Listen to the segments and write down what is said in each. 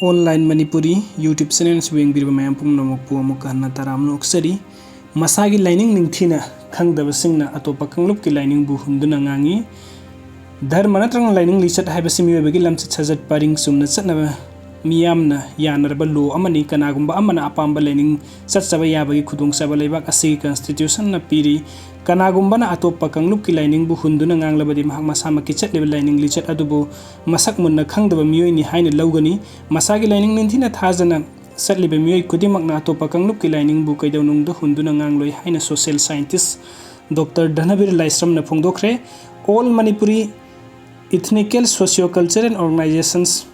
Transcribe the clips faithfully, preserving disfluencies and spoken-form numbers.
Online Manipuri YouTube channel ꯑꯁꯤꯕꯨ ꯌꯦꯡꯕꯤꯔꯤꯕ ꯃꯌꯥꯝ ꯄꯨꯝꯅꯃꯛꯄꯨ ꯑꯃꯨꯛꯀ ꯍꯟꯅ ꯇꯔꯥꯝꯅ ꯑꯣꯛꯆꯔꯤ꯫ ꯃꯁꯥꯒꯤ ꯂꯥꯏꯅꯤꯡ ꯅꯤꯡꯊꯤꯅ ꯈꯪꯗꯕꯁꯤꯡꯅ ꯑꯇꯣꯞꯄ ꯀꯥꯡꯂꯨꯞꯀꯤ ꯂꯥꯏꯅꯤꯡꯕꯨ ꯍꯨꯟꯗꯨꯅ ꯉꯥꯡꯉꯤ꯫ ꯙꯔꯃ ꯅꯠꯇ꯭ꯔꯒ ꯂꯥꯏꯅꯤꯡ ꯂꯤꯆꯠ ꯍꯥꯏꯕꯁꯤ ꯃꯤꯑꯣꯏꯕꯒꯤ ꯂꯝꯆꯠ ꯁꯥꯖꯠ ꯄꯔꯤꯡ ꯆꯨꯝꯅ ꯆꯠꯅꯕ ꯃꯤꯌꯥꯝꯅ ꯌꯥꯅꯔꯕ ꯂꯣ ꯑꯃꯅꯤ꯫ ꯀꯅꯥꯒꯨꯝꯕ ꯑꯃꯅ ꯑꯄꯥꯝꯕ ꯂꯥꯏꯅꯤꯡ ꯆꯠꯆꯕ ꯌꯥꯕꯒꯤ ꯈꯨꯗꯣꯡꯆꯥꯕ ꯂꯩꯕꯥꯛ ꯑꯁꯤꯒꯤ constitution ꯅ ꯄꯤꯔꯤ꯫ ꯀꯅꯥꯒꯨꯝꯕꯅ ꯑꯇꯣꯞꯄ ꯀꯥꯡꯂꯨꯞꯀꯤ ꯂꯥꯏꯅꯤꯡꯕꯨ ꯍꯨꯟꯗꯨꯅ ꯉꯥꯡꯂꯕꯗꯤ ꯃꯍꯥꯛ ꯃꯁꯥꯃꯛꯀꯤ ꯆꯠꯂꯤꯕ ꯂꯥꯏꯅꯤꯡ ꯂꯤꯆꯠ ꯑꯗꯨꯕꯨ ꯃꯁꯛ ꯃꯨꯟꯅ ꯈꯪꯗꯕ ꯃꯤꯑꯣꯏꯅꯤ ꯍꯥꯏꯅ ꯂꯧꯒꯅꯤ꯫ ꯃꯁꯥꯒꯤ ꯂꯥꯏꯅꯤꯡ ꯅꯤꯡꯊꯤꯅ ꯊꯥꯖꯅ ꯆꯠꯂꯤꯕ ꯃꯤꯑꯣꯏ ꯈꯨꯗꯤꯡꯃꯛꯅ ꯑꯇꯣꯞꯄ ꯀꯥꯡꯂꯨꯞꯀꯤ ꯂꯥꯏꯅꯤꯡꯕꯨ ꯀꯩꯗꯧꯅꯨꯡꯗ ꯍꯨꯟꯗꯨꯅ ꯉꯥꯡꯂꯣꯏ ꯍꯥꯏꯅ social scientist Doctor ꯙꯅꯕꯤꯔ ꯂꯥꯏꯁ꯭ꯔꯝꯅ ꯐꯣꯡꯗꯣꯛꯈ꯭ꯔꯦ꯫ All Manipuri Ethnical Socio-Cultural Organizations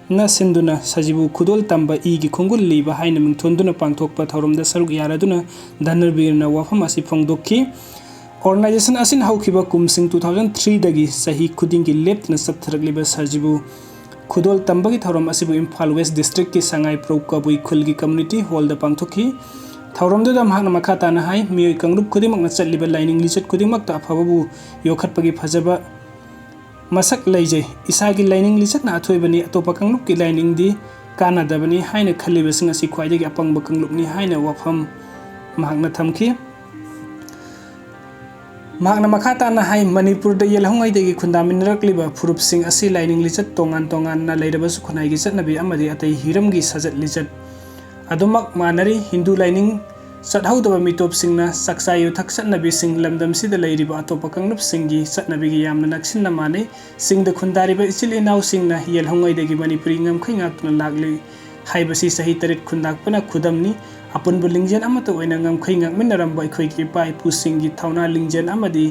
ꯅ ꯁꯤꯟꯗꯨꯅ ꯁꯖꯤꯕꯨ ꯈꯨꯗꯣꯜ ꯇꯝꯕ ꯏꯒꯤ ꯈꯣꯡꯒꯨꯜ ꯂꯤꯕ ꯍꯥꯏꯅ ꯃꯤꯡꯊꯣꯟꯗꯨꯅ ꯄꯥꯡꯊꯣꯛꯄ ꯊꯧꯔꯝꯗ ꯁꯔꯨꯛ ꯌꯥꯔꯗꯨꯅ ꯙꯅꯕꯤꯔꯅ ꯋꯥꯐꯝ ꯑꯁꯤ ꯐꯣꯡꯗꯣꯛꯈꯤ꯫ Organization ꯑꯁꯤꯅ ꯍꯧꯈꯤꯕ ꯀꯨꯝꯁꯤꯡ two thousand three ꯗꯒꯤ ꯆꯍꯤ ꯈꯨꯗꯤꯡꯒꯤ ꯂꯦꯞꯇꯅ ꯆꯠꯊꯔꯛꯂꯤꯕ ꯁꯖꯤꯕꯨ ꯈꯨꯗꯣꯜ ꯇꯝꯕꯒꯤ ꯊꯧꯔꯝ ꯑꯁꯤꯕꯨ ꯏꯝꯐꯥꯜ West District ꯀꯤ ꯁꯉꯥꯏꯄ꯭ꯔꯧ ꯀꯕꯨꯏ ꯈꯨꯜꯒꯤ community hall ꯗ ꯄꯥꯡꯊꯣꯛꯈꯤ꯫ ꯊꯧꯔꯝꯗꯨꯗ ꯃꯍꯥꯛꯅ ꯃꯈꯥ ꯇꯥꯅ ꯍꯥꯏ, ꯃꯤꯑꯣꯏ ꯀꯥꯡꯂꯨꯞ ꯈꯨꯗꯤꯡꯃꯛꯅ ꯆꯠꯂꯤꯕ ꯂꯥꯏꯅꯤꯡ ꯂꯤꯆꯠ ꯈꯨꯗꯤꯡꯃꯛꯇ ꯑꯐꯕꯕꯨ ꯌꯣꯛꯈꯠꯄꯒꯤ ꯐꯖꯕ ꯃꯁꯛ ꯂꯩꯖꯩ꯫ ꯏꯁꯥꯒꯤ ꯂꯥꯏꯅꯤꯡ ꯂꯤꯆꯠꯅ ꯑꯊꯣꯏꯕꯅꯤ, ꯑꯇꯣꯞꯄ ꯀꯥꯡꯂꯨꯞꯀꯤ ꯂꯥꯏꯅꯤꯡꯗꯤ ꯀꯥꯟꯅꯗꯕꯅꯤ ꯍꯥꯏꯅ ꯈꯜꯂꯤꯕꯁꯤꯡ ꯑꯁꯤ ꯈ꯭ꯋꯥꯏꯗꯒꯤ ꯑꯄꯪꯕ ꯀꯥꯡꯂꯨꯞꯅꯤ ꯍꯥꯏꯅ ꯋꯥꯐꯝ ꯃꯍꯥꯛꯅ ꯊꯝꯈꯤ꯫ ꯃꯍꯥꯛꯅ ꯃꯈꯥ ꯇꯥꯅ ꯍꯥꯏ, ꯃꯅꯤꯄꯨꯔꯗ ꯌꯦꯜꯍꯧꯉꯩꯗꯒꯤ ꯈꯨꯟꯗꯥꯃꯤꯟꯅꯔꯛꯂꯤꯕ ꯐꯨꯔꯨꯞꯁꯤꯡ ꯑꯁꯤ ꯂꯥꯏꯅꯤꯡ ꯂꯤꯆꯠ ꯇꯣꯉꯥꯟ ꯇꯣꯉꯥꯟꯅ ꯂꯩꯔꯕꯁꯨ ꯈꯨꯟꯅꯥꯏꯒꯤ ꯆꯠꯅꯕꯤ ꯑꯃꯗꯤ ꯑꯇꯩ ꯍꯤꯔꯝꯒꯤ ꯁꯥꯖꯠ ꯂꯤꯆꯠ ꯑꯗꯨꯃꯛ ꯃꯥꯟꯅꯔꯤ꯫ ꯍꯤꯟꯗꯨ ꯂꯥꯏꯅꯤꯡ ꯆꯠꯍꯧꯗꯕ ꯃꯤꯇꯣꯞꯁꯤꯡꯅ ꯆꯥꯛꯆꯥ ꯌꯨꯊꯛ ꯆꯠꯅꯕꯤꯁꯤꯡ ꯂꯝꯗꯝꯁꯤꯗ ꯂꯩꯔꯤꯕ ꯑꯇꯣꯞꯄ ꯀꯥꯡꯂꯨꯞꯁꯤꯡꯒꯤ ꯆꯠꯅꯕꯤꯒ ꯌꯥꯝꯅ ꯅꯛꯁꯤꯟꯅ ꯃꯥꯟꯅꯩ꯫ ꯆꯤꯡꯗ ꯈꯨꯟꯗꯥꯔꯤꯕ ꯏꯆꯤꯜ ꯏꯅꯥꯎꯁꯤꯡꯅ ꯌꯦꯜꯍꯧꯉꯩꯗꯒꯤ ꯃꯅꯤꯄꯨꯔꯤ ꯉꯝꯈꯩ ꯉꯥꯛꯇꯨꯅ ꯂꯥꯛꯂꯤ ꯍꯥꯏꯕꯁꯤ ꯆꯍꯤ ꯇꯔꯦꯠ ꯈꯨꯟꯗꯥꯛꯄꯅ ꯈꯨꯗꯝꯅꯤ꯫ ꯑꯄꯨꯟꯕ ꯂꯤꯡꯖꯦꯜ ꯑꯃꯠꯇ ꯑꯣꯏꯅ ꯉꯝꯈꯩ ꯉꯥꯛꯃꯤꯟꯅꯔꯝꯕ ꯑꯩꯈꯣꯏꯒꯤ ꯏꯄꯥ ꯏꯄꯨꯁꯤꯡꯒꯤ ꯊꯧꯅꯥ ꯂꯤꯡꯖꯦꯜ ꯑꯃꯗꯤ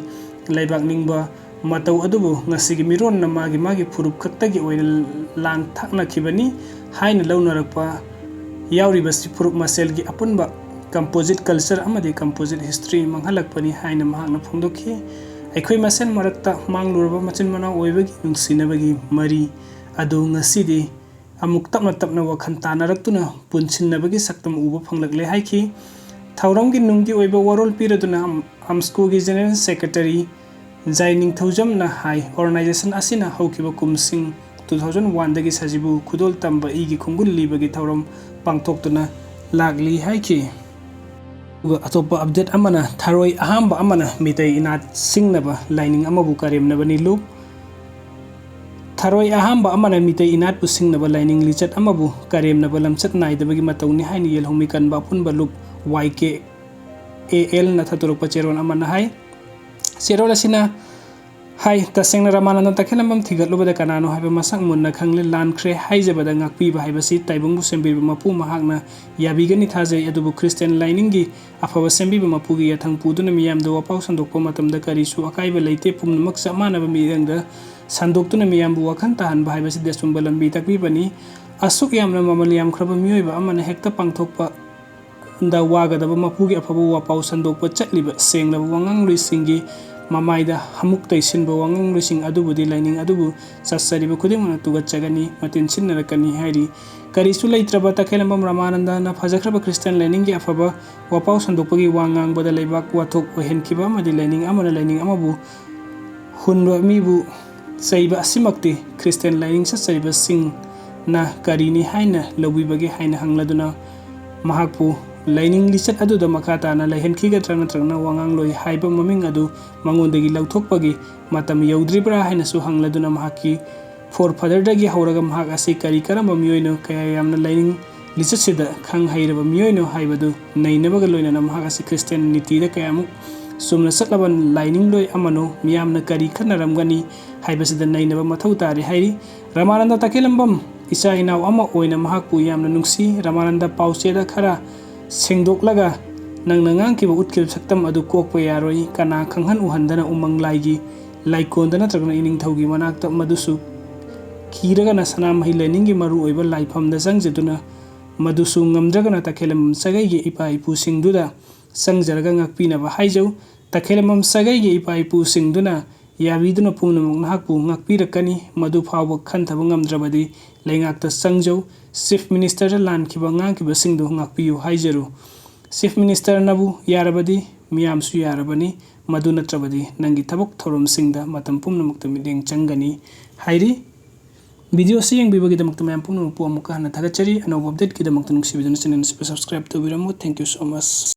ꯂꯩꯕꯥꯛ ꯅꯤꯡꯕ ꯃꯇꯧ ꯑꯗꯨꯕꯨ ꯉꯁꯤꯒꯤ ꯃꯤꯔꯣꯟꯅ ꯃꯥꯒꯤ ꯃꯥꯒꯤ ꯐꯨꯔꯨꯞ ꯈꯛꯇꯒꯤ ꯑꯣꯏꯅ ꯂꯥꯡ ꯊꯥꯛꯅꯈꯤꯕꯅꯤ ꯍꯥꯏꯅ ꯂꯧꯅꯔꯛꯄ ꯌꯥꯎꯔꯤꯕꯁꯤ ꯐꯨꯔꯨꯞ ꯃꯁꯦꯜꯒꯤ ꯑꯄꯨꯟꯕ composite culture ꯑꯃꯗꯤ composite history ꯃꯥꯡꯍꯜꯂꯛꯄꯅꯤ ꯍꯥꯏꯅ ꯃꯍꯥꯛꯅ ꯐꯣꯡꯗꯣꯛꯈꯤ꯫ ꯑꯩꯈꯣꯏ ꯃꯁꯦꯜ ꯃꯔꯛꯇ ꯃꯥꯡꯂꯨꯔꯕ ꯃꯆꯤꯟ ꯃꯅꯥꯎ ꯑꯣꯏꯕꯒꯤ ꯅꯨꯡꯁꯤꯅꯕꯒꯤ ꯃꯔꯤ ꯑꯗꯨ ꯉꯁꯤꯗꯤ ꯑꯃꯨꯛ ꯇꯞꯅ ꯇꯞꯅ ꯋꯥꯈꯜ ꯇꯥꯅꯔꯛꯇꯨꯅ ꯄꯨꯟꯁꯤꯟꯅꯕꯒꯤ ꯁꯛꯇꯝ ꯎꯕ ꯐꯪꯂꯛꯂꯦ ꯍꯥꯏꯈꯤ꯫ ꯊꯧꯔꯝꯒꯤ ꯅꯨꯡꯒꯤ ꯑꯣꯏꯕ ꯋꯥꯔꯣꯜ ꯄꯤꯔꯗꯨꯅ ꯑꯝ-, ꯑꯝꯁꯀꯣꯒꯤ General Secretary ꯖꯥꯏ ꯅꯤꯡꯊꯧꯖꯝꯅ ꯍꯥꯏ, organization ꯑꯁꯤꯅ ꯍꯧꯈꯤꯕ ꯀꯨꯝꯁꯤꯡ two thousand one ꯗꯒꯤ ꯁꯖꯤꯕꯨ ꯈꯨꯗꯣꯜ ꯇꯝꯕ ꯏꯒꯤ ꯈꯣꯡꯒꯨꯜ ꯂꯤꯕꯒꯤ ꯊꯧꯔꯝ ꯄꯥꯡꯊꯣꯛꯇꯨꯅ ꯂꯥꯛꯂꯤ ꯍꯥꯏꯈꯤ꯫ ꯑꯗꯨꯒ ꯑꯇꯣꯞꯄ update ꯑꯃꯅ, ꯊꯔꯣꯏ ꯑꯍꯥꯝꯕ ꯑꯃꯅ ꯃꯤꯇꯩ ꯏꯅꯥꯠ ꯁꯤꯡꯅꯕ ꯂꯥꯏꯅꯤꯡ ꯑꯃꯕꯨ ꯀꯔꯦꯝꯅꯕꯅꯤ꯫ ꯂꯨꯞ, ꯊꯔꯣꯏ ꯑꯍꯥꯝꯕ ꯑꯃꯅ ꯃꯤꯇꯩ ꯏꯅꯥꯠꯄꯨ ꯁꯤꯡꯅꯕ ꯂꯥꯏꯅꯤꯡ ꯂꯤꯆꯠ ꯑꯃꯕꯨ ꯀꯔꯦꯝꯅꯕ ꯂꯝꯆꯠ ꯅꯥꯏꯗꯕꯒꯤ ꯃꯇꯧꯅꯤ ꯍꯥꯏꯅ ꯌꯦꯜꯍꯧꯃꯤ ꯀꯟꯕ ꯑꯄꯨꯟꯕ ꯂꯨꯞ, ꯋꯥꯏ ꯀꯦ ꯑꯦ ꯑꯦꯜꯅ ꯊꯥꯗꯣꯔꯛꯄ ꯆꯦꯔꯣꯜ ꯑꯃꯅ ꯍꯥꯏ꯫ ꯆꯦꯔꯣꯜ ꯑꯁꯤꯅ ꯍꯥꯏ, ꯇꯁꯦꯡꯅ ꯔꯃꯥꯅꯟꯗ ꯇꯈꯦꯂꯝꯕꯝ ꯊꯤꯒꯠꯂꯨꯕꯗ ꯀꯅꯥꯅꯣ ꯍꯥꯏꯕ ꯃꯁꯛ ꯃꯨꯟꯅ ꯈꯪꯂꯦ꯫ ꯂꯥꯟꯈ꯭ꯔꯦ ꯍꯥꯏꯖꯕꯗ ꯉꯥꯛꯄꯤꯕ ꯍꯥꯏꯕꯁꯤ ꯇꯥꯏꯕꯪꯕꯨ ꯁꯦꯝꯕꯤꯕ ꯃꯄꯨ ꯃꯍꯥꯛꯅ ꯌꯥꯕꯤꯒꯅꯤ ꯊꯥꯖꯩ꯫ ꯑꯗꯨꯕꯨ ꯈ꯭ꯔꯤꯁꯇꯤꯌꯥꯟ ꯂꯥꯏꯅꯤꯡꯒꯤ ꯑꯐꯕ ꯁꯦꯝꯕꯤꯕ ꯃꯄꯨꯒꯤ ꯌꯥꯊꯪ ꯄꯨꯗꯨꯅ ꯃꯤꯌꯥꯝꯗ ꯋꯥꯄꯥꯎ ꯁꯟꯗꯣꯛꯄ ꯃꯇꯝꯗ ꯀꯔꯤꯁꯨ ꯑꯀꯥꯏꯕ ꯂꯩꯇꯦ꯫ ꯄꯨꯝꯅꯃꯛ ꯆꯞ ꯃꯥꯟꯅꯕ ꯃꯤꯠꯌꯦꯡꯗ ꯁꯟꯗꯣꯛꯇꯨꯅ ꯃꯤꯌꯥꯝꯕꯨ ꯋꯥꯈꯜ ꯇꯥꯍꯟꯕ ꯍꯥꯏꯕꯁꯤꯗꯤ ꯑꯆꯨꯝꯕ ꯂꯝꯕꯤ ꯇꯥꯛꯄꯤꯕꯅꯤ꯫ ꯑꯁꯨꯛ ꯌꯥꯝꯅ ꯃꯃꯜ ꯌꯥꯝꯈ꯭ꯔꯕ ꯃꯤꯑꯣꯏꯕ ꯑꯃꯅ ꯍꯦꯛꯇ ꯄꯥꯡꯊꯣꯛꯄ ꯗ ꯋꯥꯒꯗꯕ ꯃꯄꯨꯒꯤ ꯑꯐꯕ ꯋꯥꯄꯥꯎ ꯁꯟꯗꯣꯛꯄ ꯆꯠꯂꯤꯕ ꯁꯦꯡꯂꯕ ꯋꯥꯉꯥꯡꯂꯣꯏꯁꯤꯡꯒꯤ ꯃꯃꯥꯏꯗ ꯍꯃꯨꯛ ꯇꯩꯁꯤꯟꯕ ꯋꯥꯉꯥꯡꯂꯣꯏꯁꯤꯡ ꯑꯗꯨꯕꯨꯗꯤ ꯂꯥꯏꯅꯤꯡ ꯑꯗꯨꯕꯨ ꯆꯠꯆꯔꯤꯕ ꯈꯨꯗꯤꯡꯃꯛꯅ ꯇꯨꯒꯠꯆꯒꯅꯤ, ꯃꯇꯤꯟ ꯁꯤꯠꯅꯔꯛꯀꯅꯤ ꯍꯥꯏꯔꯤ꯫ ꯀꯔꯤꯁꯨ ꯂꯩꯇ꯭ꯔꯕ ꯇꯈꯦꯂꯝꯕꯝ ꯔꯃꯥꯅꯟꯗꯅ ꯐꯖꯈ꯭ꯔꯕ ꯈ꯭ꯔꯤꯁꯇꯤꯌꯥꯟ ꯂꯥꯏꯅꯤꯡꯒꯤ ꯑꯐꯕ ꯋꯥꯄꯥꯎ ꯁꯟꯗꯣꯛꯄꯒꯤ ꯋꯥ ꯉꯥꯡꯕꯗ ꯂꯩꯕꯥꯛ ꯋꯥꯊꯣꯛ ꯑꯣꯏꯍꯟꯈꯤꯕ ꯑꯃꯗꯤ ꯂꯥꯏꯅꯤꯡ ꯑꯃꯅ ꯂꯥꯏꯅꯤꯡ ꯑꯃꯕꯨ ꯍꯨꯟꯕ ꯃꯤꯕꯨ ꯆꯩꯕ ꯑꯁꯤꯃꯛꯇꯤ ꯈ꯭ꯔꯤꯁꯇꯤꯌꯥꯟ ꯂꯥꯏꯅꯤꯡ ꯆꯠꯆꯔꯤꯕꯁꯤꯡꯅ ꯀꯔꯤꯅꯤ ꯍꯥꯏꯅ ꯂꯧꯕꯤꯕꯒꯦ ꯍꯥꯏꯅ ꯍꯪꯂꯗꯨꯅ, ꯃꯍꯥꯛꯄꯨ ꯂꯥꯏꯅꯤꯡ ꯂꯤꯆꯠ ꯑꯗꯨꯗ ꯃꯈꯥ ꯇꯥꯅ ꯂꯩꯍꯟꯈꯤꯒꯗ꯭ꯔꯥ ꯅꯠꯇ꯭ꯔꯒꯅ ꯋꯥꯉꯥꯡꯂꯣꯏ ꯍꯥꯏꯕ ꯃꯃꯤꯡ ꯑꯗꯨ ꯃꯉꯣꯟꯗꯒꯤ ꯂꯧꯊꯣꯛꯄꯒꯤ ꯃꯇꯝ ꯌꯧꯗ꯭ꯔꯤꯕ꯭ꯔꯥ ꯍꯥꯏꯅꯁꯨ ꯍꯪꯂꯗꯨꯅ, ꯃꯍꯥꯛꯀꯤ forefatherꯗꯒꯤ ꯍꯧꯔꯒ ꯃꯍꯥꯛ ꯑꯁꯤ ꯀꯔꯤ ꯀꯔꯝꯕ ꯃꯤꯑꯣꯏꯅꯣ, ꯀꯌꯥ ꯌꯥꯝꯅ ꯂꯥꯏꯅꯤꯡ ꯂꯤꯆꯠꯁꯤꯗ ꯈꯪ ꯍꯩꯔꯕ ꯃꯤꯑꯣꯏꯅꯣ ꯍꯥꯏꯕꯗꯨ ꯅꯩꯅꯕꯒ ꯂꯣꯏꯅꯅ ꯃꯍꯥꯛ ꯑꯁꯤ ꯈ꯭ꯔꯤꯁꯇꯤꯌꯥꯟ ꯅꯤꯇꯤꯗ ꯀꯌꯥꯃꯨꯛ ꯆꯨꯝꯅ ꯆꯠꯂꯕ ꯂꯥꯏꯅꯤꯡꯂꯣꯏ ꯑꯃꯅꯣ, ꯃꯤꯌꯥꯝꯅ ꯀꯔꯤ ꯈꯟꯅꯔꯝꯒꯅꯤ ꯍꯥꯏꯕꯁꯤꯗ ꯅꯩꯅꯕ ꯃꯊꯧ ꯇꯥꯔꯤ ꯍꯥꯏꯔꯤ꯫ ꯔꯃꯥꯅꯟꯗ ꯇꯈꯦꯂꯝꯕꯝ ꯏꯆꯥ ꯏꯅꯥꯎ ꯑꯃ ꯑꯣꯏꯅ ꯃꯍꯥꯛꯄꯨ ꯌꯥꯝꯅ ꯅꯨꯡꯁꯤ꯫ ꯔꯃꯥꯅꯟꯗ ꯄꯥꯎꯆꯦꯗ ꯈꯔ ꯁꯦꯡꯗꯣꯛꯂꯒ ꯅꯪꯅ ꯉꯥꯡꯈꯤꯕ ꯎꯠꯈꯤꯕ ꯁꯛꯇꯝ ꯑꯗꯨ ꯀꯣꯛꯄ ꯌꯥꯔꯣꯏ꯫ ꯀꯅꯥ ꯈꯪꯍꯟ ꯎꯍꯟꯗꯅ ꯎꯃꯪ ꯂꯥꯏꯒꯤ ꯂꯥꯏꯀꯣꯟꯗ ꯅꯠꯇ꯭ꯔꯒꯅ ꯏꯅꯤꯡꯊꯧꯒꯤ ꯃꯅꯥꯛꯇ ꯃꯗꯨꯁꯨ ꯀꯤꯔꯒꯅ ꯁꯅꯥꯃꯍꯤ ꯂꯥꯏꯅꯤꯡꯒꯤ ꯃꯔꯨꯑꯣꯏꯕ ꯂꯥꯏꯐꯝꯗ ꯆꯪꯖꯗꯨꯅ, ꯃꯗꯨꯁꯨ ꯉꯝꯗ꯭ꯔꯒꯅ ꯇꯈꯦꯂꯝꯕꯝ ꯁꯥꯒꯩꯒꯤ ꯏꯄꯥ ꯏꯄꯨꯁꯤꯡꯗꯨꯗ ꯆꯪꯖꯔꯒ ꯉꯥꯛꯄꯤꯅꯕ ꯍꯥꯏꯖꯧ꯫ ꯇꯈꯦꯂꯝꯕꯝ ꯁꯥꯒꯩꯒꯤ ꯏꯄꯥ ꯏꯄꯨꯁꯤꯡꯗꯨꯅ ꯌꯥꯕꯤꯗꯨꯅ ꯄꯨꯝꯅꯃꯛ ꯅꯍꯥꯛꯄꯨ ꯉꯥꯛꯄꯤꯔꯛꯀꯅꯤ꯫ ꯃꯗꯨ ꯐꯥꯎꯕ ꯈꯟꯊꯕ ꯉꯝꯗ꯭ꯔꯕꯗꯤ ꯂꯩꯉꯥꯛꯇ ꯆꯪꯖꯧ꯫ Chief Ministerꯗ ꯂꯥꯟꯈꯤꯕ ꯉꯥꯡꯈꯤꯕꯁꯤꯡꯗꯨ ꯉꯥꯛꯄꯤꯌꯨ ꯍꯥꯏꯖꯔꯨ꯫ Chief Ministerꯅꯕꯨ ꯌꯥꯔꯕꯗꯤ ꯃꯤꯌꯥꯝꯁꯨ ꯌꯥꯔꯕꯅꯤ꯫ ꯃꯗꯨ ꯅꯠꯇ꯭ꯔꯕꯗꯤ ꯅꯪꯒꯤ ꯊꯕꯛ ꯊꯧꯔꯝꯁꯤꯡꯗ ꯃꯇꯝ ꯄꯨꯝꯅꯃꯛꯇ ꯃꯤꯠꯌꯦꯡ ꯆꯪꯒꯅꯤ ꯍꯥꯏꯔꯤ꯫ Video ꯑꯁꯤ ꯌꯦꯡꯕꯤꯕꯒꯤꯗꯃꯛꯇ ꯃꯌꯥꯝ ꯄꯨꯝꯅꯃꯛꯄꯨ ꯑꯃꯨꯛꯀ ꯍꯟꯅ ꯊꯥꯒꯠꯆꯔꯤ꯫ ꯑꯅꯧꯕ update ꯀꯤꯗꯃꯛꯇ ꯅꯨꯡꯁꯤꯕꯤꯗꯨꯅ channel ꯑꯁꯤꯕꯨ subscribe ꯇꯧꯕꯤꯔꯝꯃꯨ꯫ Thank you so much꯫